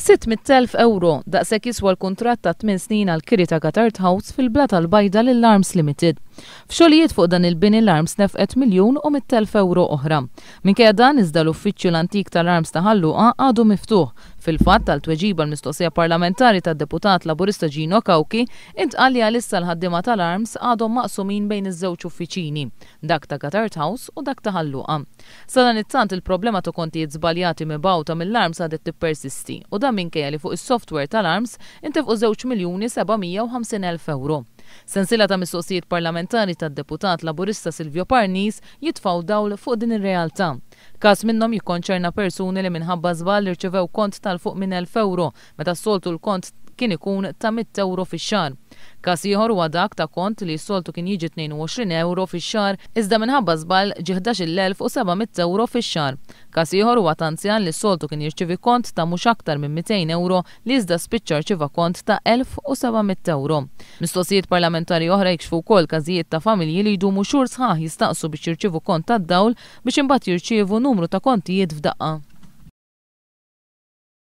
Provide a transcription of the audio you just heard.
600,000 ewro, daqshekk jiswa l-kuntratt ta' tmien snin għall-kiri ta' Gatard House fil-Blata l-Bajda lill-Arms Limited. F'xogħlijiet fuq dan il-bini l-Arms nefqet 1,100,000 ewro oħra. Minkejja dan iżda l-uffiċċju l-antik tal-Arms ta' Ħal Luqa għadu miftuħ. Fil-fatt, għal tweġiba l-mistoqsija parlamentari tad-Deputat Laburista Gino Cauchi, intqal li għalissa l-ħaddiema tal-Arms għadhom maqsumin bejn iż-żewġ uffiċini, dak ta' Gatard House u dak ta' Ħal Luqa. Sadanittant, il-problema ta' kontijiet żbaljati mibgħuta mill-ARMS għadet tippersisti, u dan minkejja li fuq is-software tal-ARMS intefqu 2,750,000 ewro. Sensiela ta' mistoqsijiet parlamentari tad-Deputat Laburista Silvio Parnis jitfgħu dawl fuq din ir-realtà. Każ minnhom jikkonċerna persuni li minħabba żball irċevew kont ta' 'l fuq minn 1,000 ewro meta s-soltu l-kont kien ikun ta' mitt ewro fix-xahar. Każ ieħor huwa dak ta' kont li s-soltu kien jiġi 22 ewro fix-xahar iżda minħabba żball ġie 11,700 ewro fix-xahar. Każ ieħor huwa ta' anzjan li s-soltu kien jirċievi kont ta' mhux aktar minn 200 ewro li iżda spiċċa rċieva kont ta' 1,700 ewro. Mistoqsijiet parlamentari oħra jikxfu wkoll każijiet ta' familji li jdumu xhur sħaħ jistaqsu biex jirċievu kont tad-dawl biex imbagħad jirċievu numru ta' kontijiet f'daqqa.